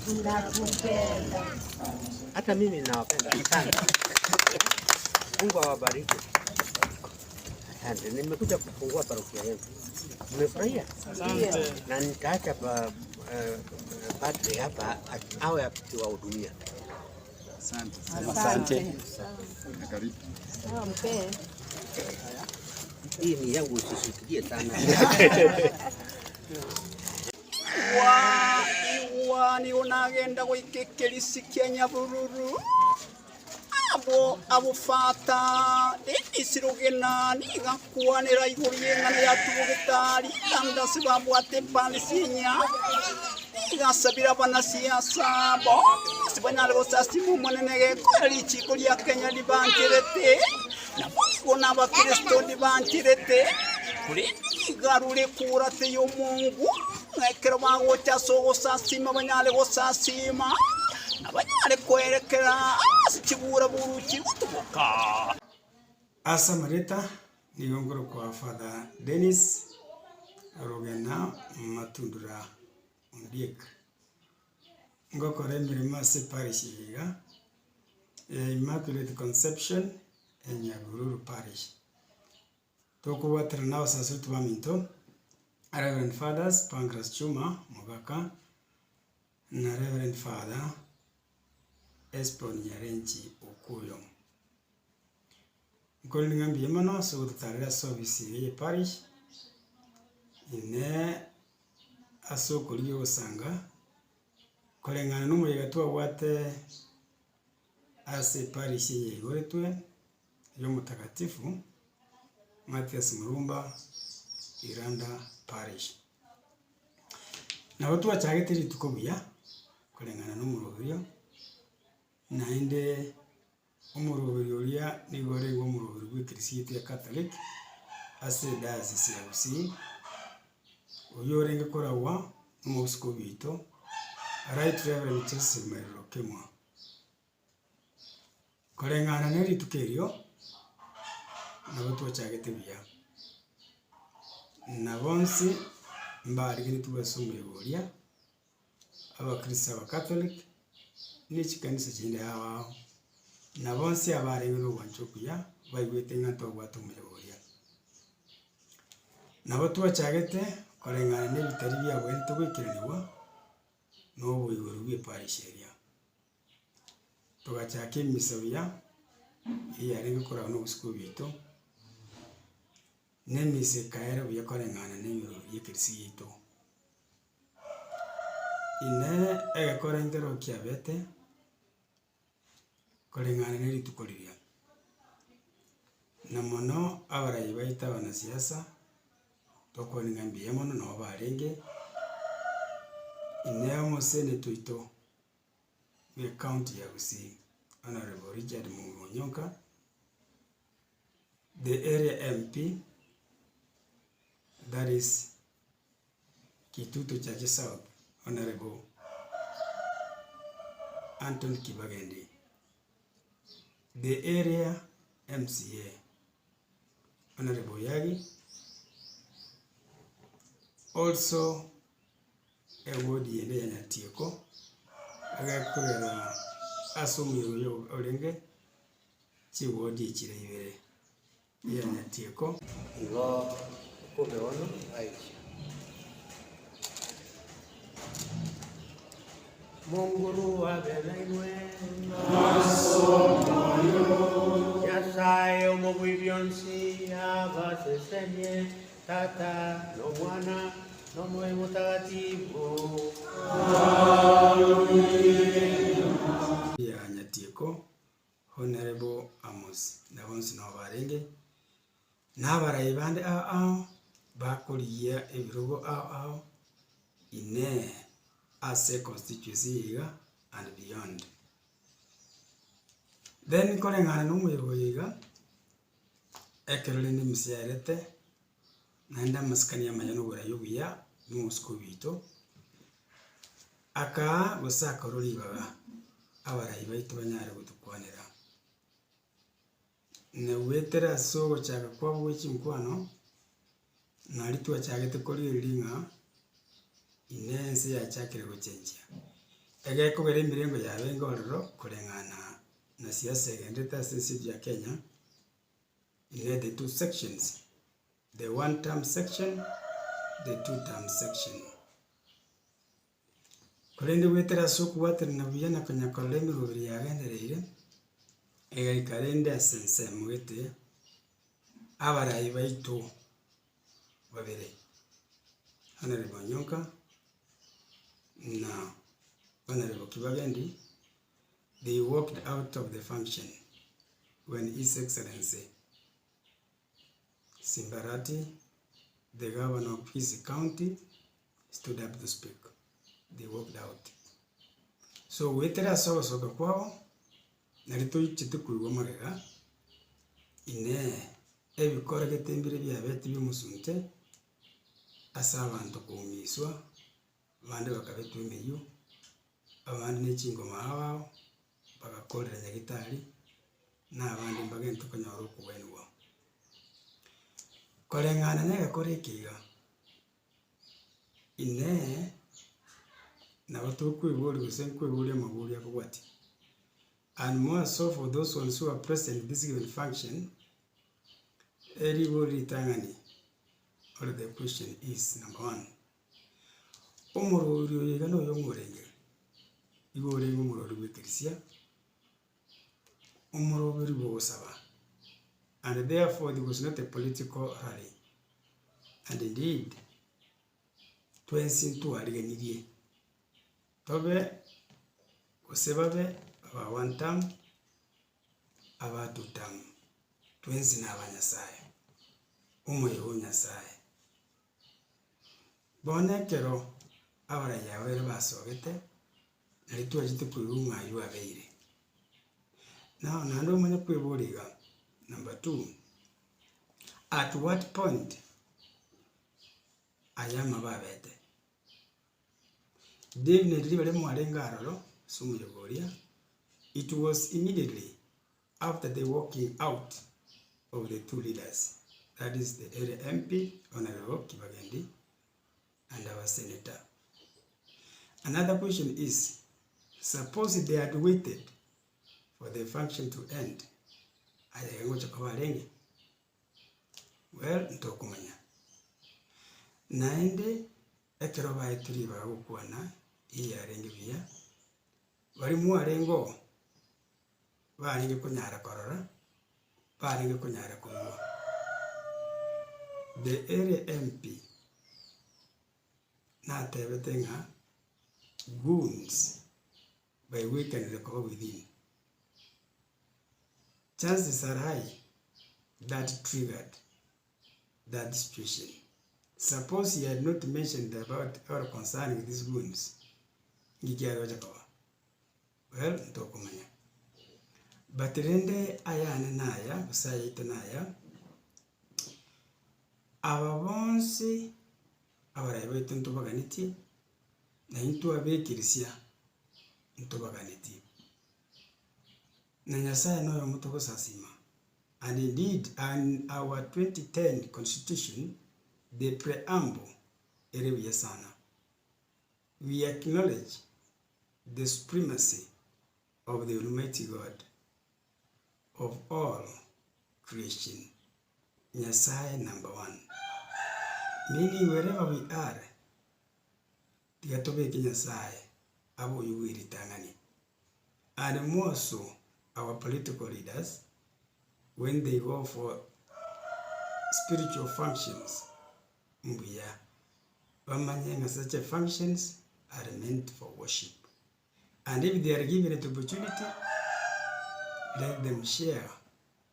Tunakupenda. Hata mimi nawapenda sana. Mungu awabariki. Asante. Nimekuja kufungua parokia yenu. Mmefurahia? Na nitaacha pa, eh, padri hapa awe akiwahudumia. Asante. Sawa mpe. Hii ni yangu, usishikilie sana. Igwa, igwa, nigo nagenda goika ekerisi kia nyabururu, abwo abofata Dennis Rogena nigo akwanera igoro y'eng'ana ya Tubogetari ande ase babwate epalisi enya nigo asabire abanasiasa bonsi banyare gosasima Omonene gekoera richiko ria Kenya ribancherete naboigo nabakristo ndibancherete korende nigo arure ekurate y'omongu ng'a ekero bagocha ase ogosasima banyare gosasima na banyare koerekera ase chiburaburu chigotuboka. Ase amarieta nigo nkorokwa Father Dennis Rogena Matundura Ondiek. Ngokora emeremo ase eparish eye iga ya Immaculate Conception ya Nyahururu Parish. Tokobwaterana na abasaserdoti baminto, Reverend Fathers Pancras Chuma Mogaka na Reverend Father Esbon Nyarenchi Okuyo. Nkorende ng'a mbuya mono ase ogototarera ase ofisi eye ye parish, ine ase okorigia ogosanga, koreng'ana na omoyega twabwate ase eparish eye yaigoretwe ya omotakatifu Mathias Murumba, Iranda Parish. Nabo twachagete rituko buya, koreng'ana na omoroberio, naende. Omoroberio oria nigo orenge omoroberio bw'ekerisia yaito ya Catholic ase ediocese ya Gusii, oyio orenge koragwa nomobisikobi oito Right Reverend Joseph Mairoro Kemwa. Koreng'ana ne rituko erio, nabo twachagete buya, na bonsi mbarigenetigwe ase omoyega oria. Abakristo Abakatoliki, ne chikanisa chinde ao ao, na bonsi abarenge nogwancha okuya baigwete ng'a ntobwate omoyega oria. Nabo twachagete koreng'ana na ebitari biabwenerete goikeranigwa na oboigoro bwa eparish eria. Togachaka emisa buya, eyio yarenge koragwa na obosiko bwaito, na emisa ekaera buya koreng'ana na emerobio ya ekerisia yaito. Inee! Egekora nkero kiabete koreng'ana ne rituko riria? Na mono abarai baito abanasiasa, tokwane ng'a mbuya mono nabo barenge, inee omoseneta oito bwe county ya Gusii, Honourable Richard Mumbi Onyonka, the area MP, that is. Kitutu Chache South, Honourable Anthony Kibagendi, the area MCA, Honourable Oyagi, also eward yende ya Nyatieko, agekorera ase omoyega oyo orenge chiward echire ibere. Ya Nyatieko. Igo kumbe bono aichia. Monguru abe nainwe. Nyasae omobui bionsi abasesenie, Tata, na Omwana, na Omoyo Omotagatifu. Ya Nyatieko Honourable Amos na bonsi nao barenge, na abarai bande ao ao bakorigia ebirogo ao ao inee ase econstituency eye iga and beyond. Then koreng'ana na omoyega oyo iga, ekero rende emisa yaerete, naende amasikani amaya na oborai obuya bwa omosike oito, Akaa gose akarua ribaga abarai baito banyare gotokwanera. Na goetera ase ogochaka kwabo gwe chinkwano, nario twachagete korigereria ng'a inee ense yachakire gochenchia. Egekogera emirengo yabenge ororo koreng'ana na siasa egenderete ase ense eria ya Kenya, ine the two sections, the one term section, the two term section. Korende goetera ase okobwaterana buya na konya korora emeroberi yagendereire, egaika rende ase ensemo gete, abarai baito babere, Honourable Onyonka na Honourable Kibagendi, they walked out of the function when His Excellency Simbarati, the governor of Kisii County, stood up to speak, they walked out. So goetera ase ogosoka kwabo, nari toichete koigwa magega, inee ebikoro gete mbire biabete biomosunte, ase abanto koumiswa, abande bakabetwa emeyio, abande ne chingoma ao ao, bagakorera nyagetari, na abande mbagente konyora okogwenigwa. Koreng'ana na egekoro eke iga. Inee! Nabo tokoiboria gose nkoiboria amabori akobwatia? And more so for those ones who are present in this given function, eribori ritang'ani or the question is number one, omorori oyo iga noyo ng'o orenge? Igo orenge omorori bw'ekerisia, omoroberi bw'ogosaba, and therefore it was not a political rally. And indeed, twensi ntwariganirie, tobe gose babe aba one term, aba two term, twensi na aba Nyasaye, omoyo o Nyasaye. Bono ekero abaraiyo aba babere basogete, nari twachete koigwa ng'a aywo abeire. Now naende omanye kweboria iga, number two, At what point aya amabe abete? Definitely baria mwarenge aroro ase omoyega oria, it was immediately after the walking out of the two leaders, that is the area MP Honourable Kibagendi and our senator. Another question is, suppose they had waited for the function to end, aye iga ngocha koba arenge? Well, ntokomanya. Naende ekero baetwe ribaga gokwana, eyio yarenge buya, baria mwarenge oo, barenge konyara korora, barenge konyara koigwa. The area MP natebete ng'a goons baigwekanire koba within. Chances are high that triggered that situation. Suppose he had not mentioned about or concerning these goons, nki kiare gocha koba? Well, ntokomanya. But rende ayane naya, gose ayaito naya, aba bonsi abarai baito ntobaganetie, na intwe ab'ekerisia ntobaganetie. Na Nyasaye noyomo togosasima, and indeed in our 2010 constitution the preamble ere buya sana, we acknowledge the supremacy of the Almighty God of all creation, Nyasaye number one, meaning wherever we are, tiga tobeke Nyasaye abe oyio bwe ritang'ani. And more so our political leaders when they go for spiritual functions mbuya bamanye ng'a such a functions are meant for worship and if they are given the opportunity let them share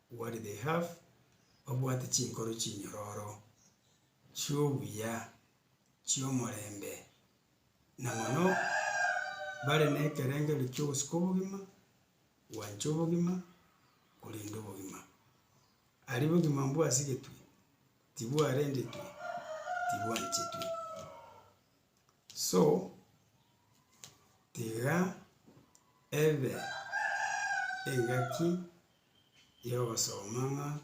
what they have babwate chinkoro chinyororo chiobuya chi'omorembe, na mono bare nekerengerio ki'ogosika obogima, gwancha obogima, korenda obogima. Aria bogima mbwasigetwe, tibwarendetwe, tibwanchetwe. So, tiga ebe engaki yogosoma ng'a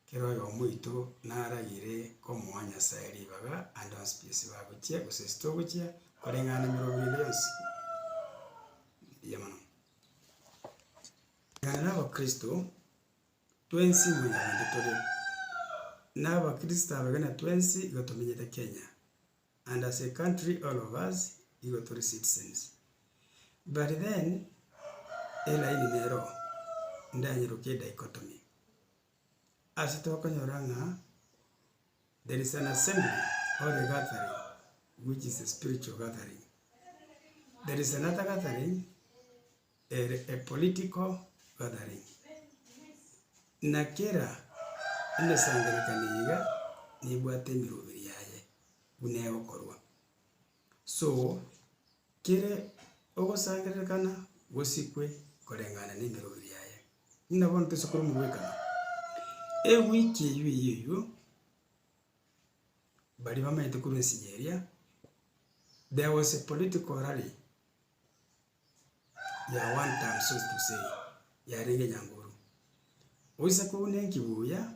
Kera oyomo oito naragire komoa Nyasae ribaga ande onsi pi ase bagochia gose ase togochia, koreng'ana nemerobio ende yonsi. Koreng'ana na abakristo, twensi mwanyabanto tore, na abakristo abegena twensi igo tomenyete Kenya, and as a country all of us igo tore citizens. But then, elaini nero ndanyeroke edichotomy, ase tokonyora ng'a there is an assembly or a gathering which is a spiritual gathering, there is another gathering ere a political gathering. Na kera emesangererekano eye iga nebwate emeroberi yaye buna egokorwa. So, kere ogosangererekana gosikwe koreng'ana na emeroberi yaye. Buna bono toise korwa omogwekano, ewiki eywo eywo eywo, baria bamaete korwa ensinyo eria, there was a political rally ya one term so to say, yarenge Nyanguru. Oise kouna enkibuya,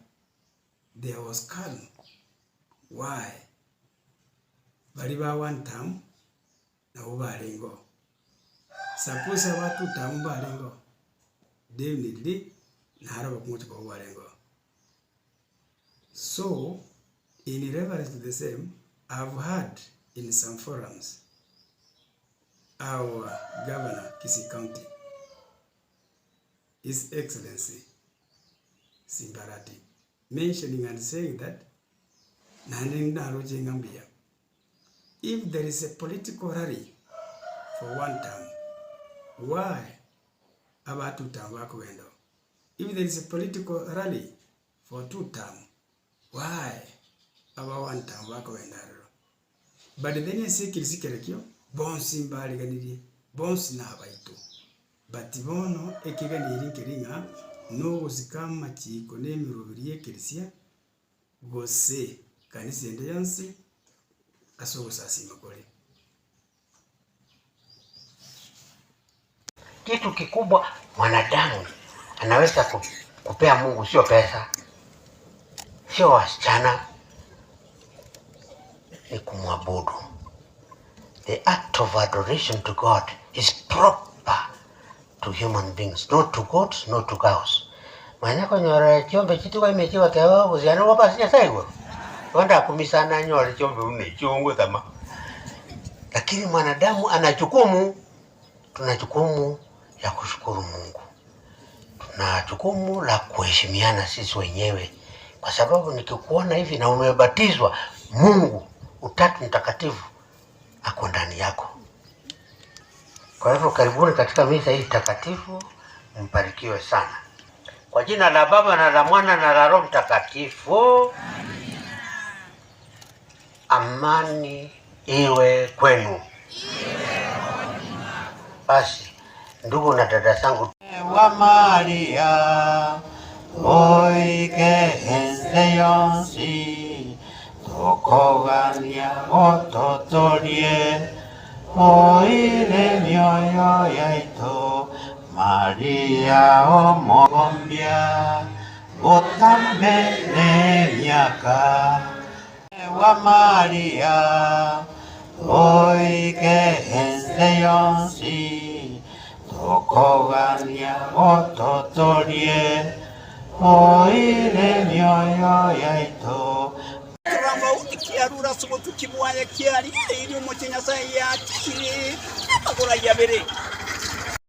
there was calm. Why? Baria ba one term nabwo barenge oo. Suppose aba two term mbarenge oo, definitely naro obokungu koba bwarenge oo. So, in reference to the same, I've heard in some forums our governor Kisii County, His Excellency Simbarati mentioning and saying that naende naroche ng'a mbuya, if there is a political rally for one term, why aba two term bakogenda oo? If there is a political rally for two term, why aba one term bakogenda aroro? But then ase ekerisi kerekio, bonsi mbariganirie, bonsi nabaito. But bono ekeganeri nkeri ng'a nogosika amachiko na emeroberi y'ekerisia, gose kanisa ende yonsi ase ogosasima kore. Kitu kikubwa mwanadamu anaweza kupea Mungu sio pesa, sio wasichana, ni kumwabudu. The act of adoration to God is proper to human beings, not to goats, not to cows. Manya konyora chiombe chituka ime chigoteba obusiano bwa ase Nyasaye igoro. Igo ndakumisa nanyore chiombe buna echio ngotama. Lakini mwanadamu ana jukumu, tuna jukumu ya kushukuru Mungu, tuna jukumu la kuheshimiana sisi wenyewe, kwa sababu nikikuona hivi na umebatizwa, Mungu Utatu Mtakatifu ako ndani yako. Kwa hivyo karibuni katika misa hii takatifu, mbarikiwe sana. Kwa jina la Baba na la Mwana na la Roho Mtakatifu, amani iwe kwenu. Basi ndugu na dada zangu, wa Maria oike ense yonsi tokogania ototorie oire mioyo yaito Maria omogombia botambe nemiaka wa Maria oike ense yonsi tokogania ototorie oire mioyo yaito Tofauti kiarure ase obotuki bwaye kiarigereirie omochie Nyasae yachiire namagoro ayio abere.